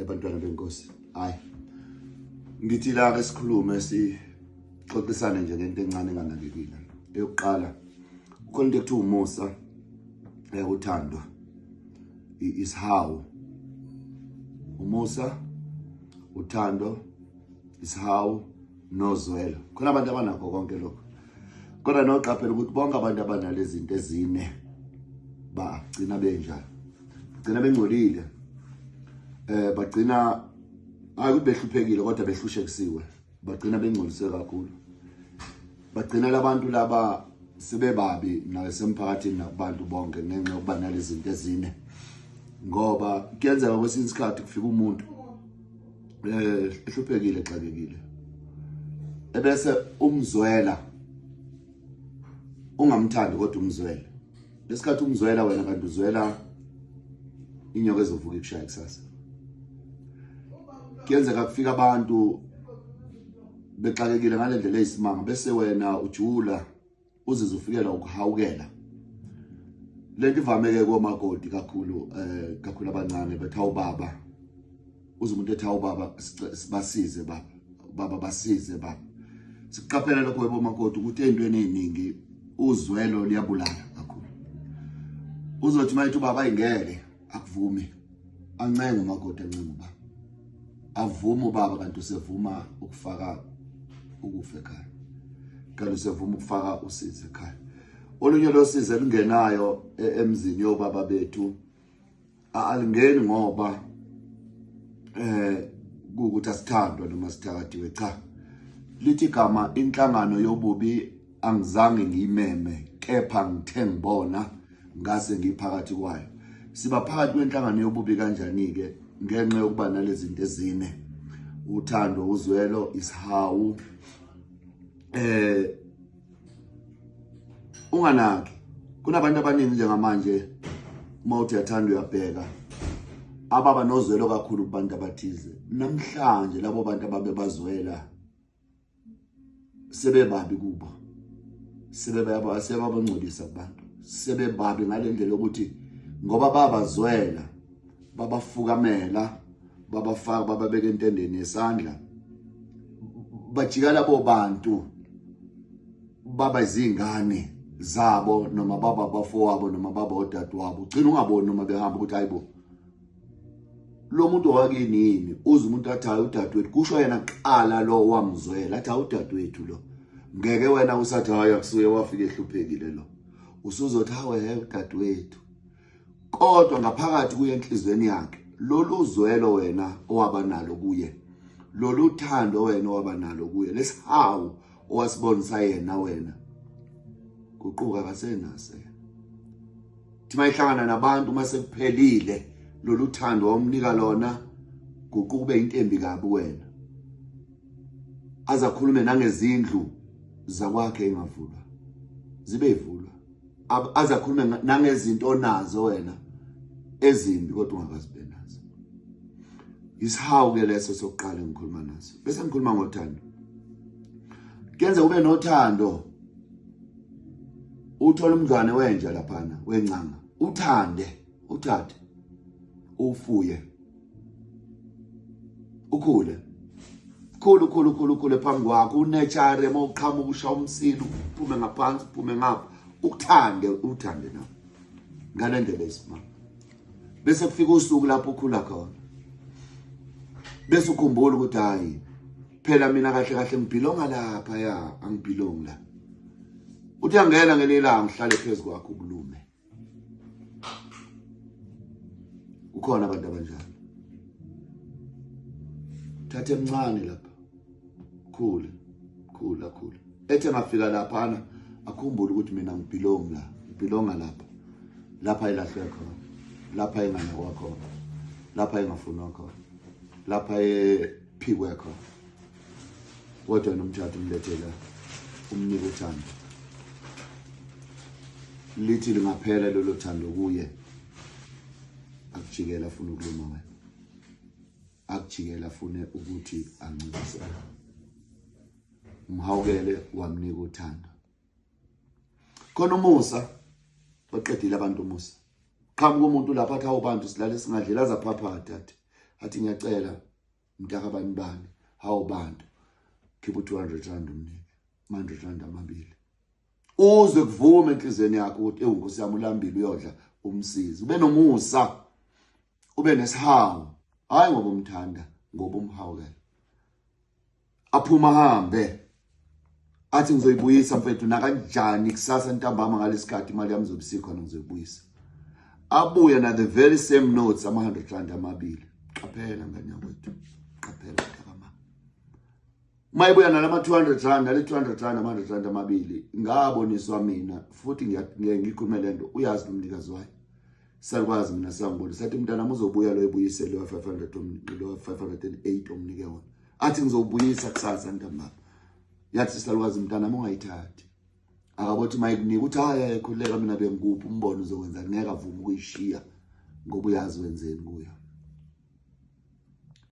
Ebantwana benkosi, hayi, ngithi la ke sikhulume, sixoxisane nje ngento encane enganakekile. Eyokuqala, kukhona into ekuthiwa umusa, uthando, isihawu. Umusa, uthando, isihawu nozwelo. Khona abantu abanakho konke lokho, kodwa noqaphela ukuthi bonke abantu abanalezi zinto ezine bagcina benjani? Bagcina bengcolile, bagcina hayi ukuthi behluphekile, kodwa behlushekisiwe, bagcina bengcoliswe kakhulu, bagcina labantu laba sebebabi nasemphakathini nakubantu bonke ngenxa yokuba nalezi zinto ezine. Ngoba kuyenzeka kwesinye isikhathi kufika umuntu ehluphekile, exakekile, ebese umzwela, ungamthandi kodwa umzwele. Lesikhathi umzwela wena, kanti uzwela inyoka ezovuka ikushaya kusasa. Kuyenzeka kufika abantu bexakekile ngale ndlela eyisimanga, bese wena ujula uzizwe ufikela ukuhawukela. Lento ivameke komakoti kakhulu, kakhulu abancane, bethi awubaba, uze umuntu ethi awubaba, sibasize baba, baba basize baba. Sikuqaphela lokho webomakoti ukuthi ey'ntweni ey'ningi uzwelo liyabulala kakhulu. Uzothi mayethi ubaba ayingeke akuvumi, ancenge umakoti, ancenge ubaba, avume ubaba, kanti usevuma ukufaka ukufa ekhaya, kanti usevuma ukufaka usizi ekhaya. Olunye losizi elungenayo emzini yobaba bethu alingeni ngoba kuwukuthi asithandwa noma sithakathiwe. Cha, lithi igama inhlangano yobubi angizange ngiyimeme, kepha ngithe ngibona ngase ngiphakathi kwayo. Siba phakathi kwenhlangano yobubi kanjani-ke? Ngenxa yokuba nalezi zinto ezine: uthando, uzwelo, isihawu. Unganaki, kunabantu abaningi njengamanje, uma uthi uyathanda uyabheka, ababa nozwelo kakhulu kubantu abathize. Namhlanje labo bantu ababe bazwela sebebabi kubo, sebabangcolisa kubantu, sebebabi ngale ndlela yokuthi ngoba babazwela, babafukamela, babafaka, bababeka entendeni yesandla, bajika labo bantu baba izingane zabo noma baba bafowabo noma baba odadewabo. Ugcina ungaboni noma behamba ukuthi hayibo, lo muntu wakini yini? Uze umuntu athi hayi, udadewethu, kusho yena kuqala lo wamzwela, athi hayi, udadewethu lo. Ngeke wena usathi hayi, akusuye, wafika ehluphekile lo. Usuzothi hawe he, udadewethu, kodwa ngaphakathi kuye enhlizweni yakhe lolu zwelo wena owaba nalo kuye, lolu thando wena owaba nalo kuye, lesihawu owasibonisa yena wena, guquka kasenase. Thi mayihlangana nabantu uma sekuphelile lolu thando wamnika lona, guquka ube into embi kabi wena, azakhulume nangezindlu zakwakhe engavulwa zibe ivulwa, azakhulume nangezinto onazo wena ezimbi kodwa ungakazibe nazo. Isihawu ke leso sokuqala engikhuluma naso. Bese ngikhuluma ngothando. Kuyenza ube nothando, uthola umdlwane wenja laphana wencanga, uthande, uthathe, ufuye, ukhule, khulu khulu khulu khulu phambi kwakho, unetshare uma uqhamuka ushaya umsilo, uphume ngaphansi, uphume ngapha, ukuthande, uthande nawe ngale ndlela esimanga. Bese kufika usuku lapho ukhula khona, bese ukhumbula ukuthi hayi phela, mina kahle kahle ngibhilonga lapha, ya, angibhilongi la. Uthi angena ngelinye ilanga uhlale phezu kwakho, ukulume. Kukhona abantu abanjalo. Thatha emncane lapha, khule khula khula, ethe ngafika laphana akhumbule ukuthi mina ngibhilongi la, ngibhilonga lapha, lapha ilahlwe khona, lapha inganakwa khona, lapha ingafunwa khona, lapha ephikwe khona. Kodwa nomthatha umlethela, umnike uthando, lithi lingaphela lolo thando kuye, akujikela afuna ukuluma wena, akujikela afune ukuthi ancedise. Umhawukele, wamnika uthando. Khona umusa, baqedile abantu umusa. Qhamuka umuntu lapha athi awubantu silale singadlela, azaphaphatha athi Athi ngiyacela mntaka bani bani, hawu bantu, khipha u-200 rand umnike, 100 rand amabili. Uze kuvume enhliziyweni yakho ukuthi ewu Nkosi yami ulambile uyodla, umsize. Ube nomusa, ube nesihawu, hayi ngoba umthanda, ngoba umhawukela. Aphuma hambe athi ngizoyibuyisa mfethu nakanjani kusasa ntambama ngalesikhathi imali yami izobe isikhona, ngizoyibuyisa. Abuye na the very same notes, ama 100 rand amabili. Qaphela ngane yakwethu, qaphela mntakama. Uma ibuya nalama 200 rand, nale 200 rand, ama 100 rand amabili, ngaboniswa mina futhi ngiye ngikhulume lento, uyazi nomnikazi wayo. Salukwazi mina sangibona sathi mntana uzobuya lo ebuyise lo 500, lo 508 omnike wona. Athi ngizobuyisa kusasa ntambama. Yathi sisalukwazi mntana ungayithathi. Akabothi mayikunika uthi hayi ayikhuleka mina bengikuphi umbono uzokwenza, ngeke avume ukuyishiya ngoba uyazi wenzeni kuyo.